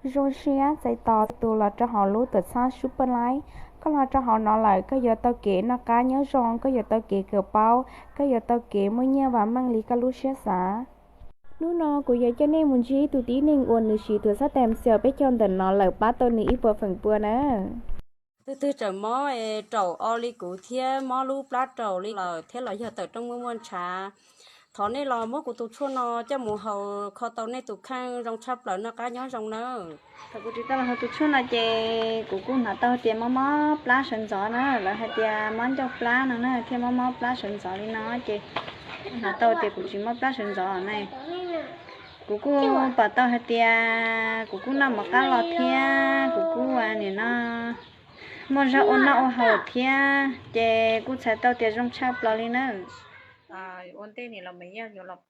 Zoo siab txais tos tus los rau hauv lub tuam txhab Super Life. Koj los rau hauv no lawm, koj yuav tau kev noj qab nyob zoo, koj yuav tau kev kawm paub, koj yuav tau kev muaj nyiaj vam meej li koj lub siab xav. Hnub no kuv yuav coj nej mus ntsib tus tib neeg uas nws siv tus xab tais xias peb caug ntawm no lawm pab tau nws ib puas feem pua na. Twg twg raum mob es raum o li kuv thiab mob lub plab raum li lawm thiab los yog tawm rooj muaj muaj ntshav, thov nej los muab kuv tus tshuaj no coj mus haus kho tau nej tus kheej zoo tshaj plaws noj qab nyob zoo nawb. Thaum kuv tsis tau los haus tus tshuaj no ces kuv kuj hnov tau tias mob mob plab sawv ntxov na, lawv hais tias mob ncauj plab no na thiaj mob mob plab sawv ntxov li no ces kuv hnov tau tias kuv tsis mob plab sawv ntxov na. Kuv kuj pom tau hais tias kuv kuj noj mov qab los thiab kuv kuj nim no muaj zog ua noj ua haus thiab ces kuj txhais tau tias zoo tshaj plaws li na. Ua ntej niam laus Maiv Yaj yuav los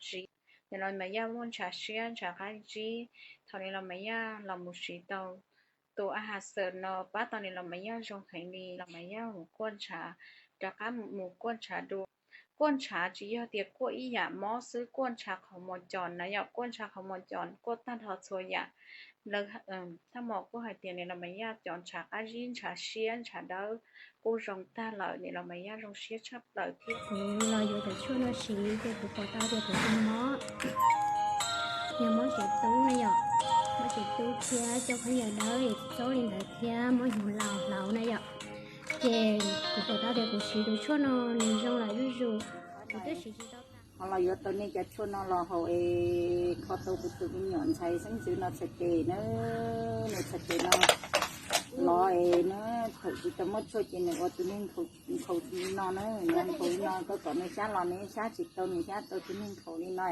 siv, niam laus Maiv Yaj muaj ntshav siab ntshav qab zib, thaum niam laus Maiv Yaj los mus siv tau tus a has xawm no pab tau niam laus Maiv Yaj zoo heev li. Laus Maiv Yaj mus kuaj ntshav, rov qab mus kuaj ntshav dua. Kuaj ntshav tsis yog tias kuaj ib yam mob xwb, kuaj ntshav qhov muag cos na yom, kuaj ntshav qhov muag cos kuaj tag nrho txhua yam. Lawv thaj mos kuj hais tias niam laus Maiv Yaj cov ntshav qab zib ntshav siab ntshav dawb kuj zoo tag lawm, niam laus Maiv Yaj zoo siab tshaj plaws thiab. Kuv los yuav cov tshuaj no siv ces kuv pom tau tias kuv tus mob yog mob tsev tub na yom, mob tsev tub thiab coj phooj ywg dawb txaus li ntawd thiab mob hnyuv laus hlauv na yom. Ces kuv pom tau tias kuv siv tus tshuaj no nws zoo lawm zuj zus, kuv twb siv tsis tau tag. Ho los yuav tau nej cov tshuaj no los haus es kho tau kuv tus me nyuam ntxhais xeeb ntxwv no txhais tes na, nws txhais tes no los es na, thaum tsis tau muaj tshuaj ces nws ua tus neeg nkhaus li no na, nws nkhaus li no koj kom nws xyab los nws xyab tsis tau, nws xyab tau tus neeg nkhaus li no.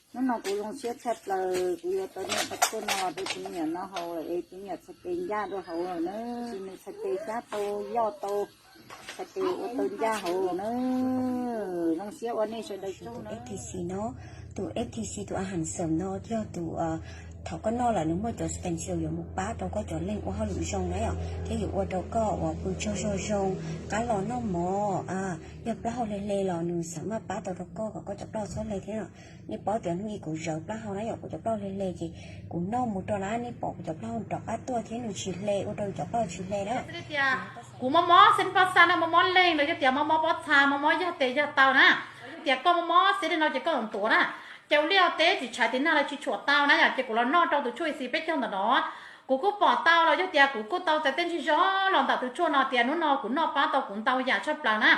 Hnub no kuv zoo siab tshaj plaws kuv yuav tau nej cov tshuaj no los rau tus me nyuam no haus lawm es tus me nyuam txhais tes ncaj dua hauv lawm na, sis nws txhais tes xyab tau yoj tau, txhais tes ua tau ncaj hauv lawm na. Zoo siab ua nej sawv daws tsaug na. F T C no, tus F T C tus a has xawm no yog tus thaum koj noj lawm nws muaj cov stem cell yuav mus pab rau koj cov leeg ua hauj lwm zoo na yom, thiab yuav ua rau koj uas pw tsaug zog zoo, qab los noj mov, yog plaub hau hle hle los nws xam maj pab tau rau koj kom koj cov plaub hau txhob hle thiab no. Nej paub tias hnub ib kuv zawv plaub hau na yom, kuv cov plaub hau hle hle ces kuv noj mus rau lawm nej pom kuv cov plaub hau rov qab tuaj thiab nws tsis hle, ua rau cov plaub hau tsis hle na. Kuv mob mob xib pab xa no, mob mob leeg los yog tias mob mob pob txha, mob mob yog tes yog taw na, yog tias koj mob mob xib li no ces koj ntuav na, ces ua liaj teb tsis tshais tiv nag los tsis tshuam tau na yom, ces kuv los noj rau tus tshuaj ib xis peb caug ntawm no. Kuv kuj pom tau los yog tias kuv kuj tau txais tej ntsig zog los ntawm tus tshuaj no tias hnub no kuv noj pab tau kuv ntau yam tshaj plaws na.